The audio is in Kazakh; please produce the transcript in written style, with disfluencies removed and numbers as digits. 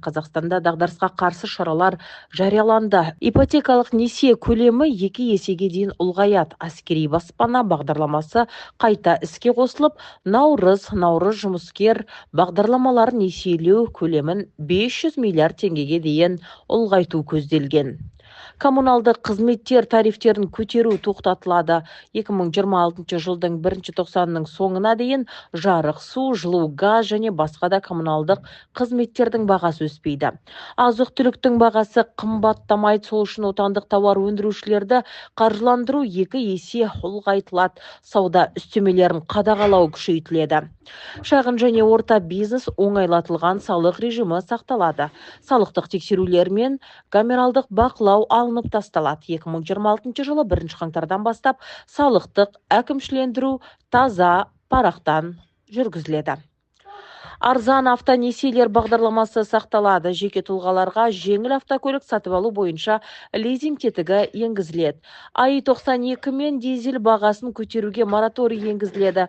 Қазақстанда дағдарысқа қарсы шаралар жарияланды. Ипотекалық несие көлемі 2 есеге дейін ұлғаяды. Әскери баспана бағдарламасы қайта іске қосылып, «Наурыз», «Наурыз жұмыскер» бағдарламаларын несиелеу көлемін 500 миллиард теңгеге дейін ұлғайту көзделген. Коммуналдық қызметтер тарифтерін көтеру тоқтатылады. 2026 жылдың бірінші тоқсанының соңына дейін жарық, су, жылу, газ және басқа да коммуналдық қызметтердің бағасы өспейді. Азық түліктің бағасы қымбаттамайды. Сол үшін отандық тауар өндірушілерді қаржыландыру 2 есе ұлғайтылады. Сауда үстемелерін қадағалау күшейтіледі. Шағын және орта бизнес оңайлатылған салық режимі сақталады. Салықтық тексерулер мен камералдық бақылау алынып тасталады. 2026 жылы 1 қаңтардан бастап салықтық әкімшілендіру таза парақтан жүргізіледі. Арзан автонесиелер бағдарламасы сақталады. Жеке тұлғаларға жеңіл автокөлік сатып алу бойынша лизинг тетігі енгізіледі. АИ 92 мен дизель бағасын көтеруге мораторий енгізіледі.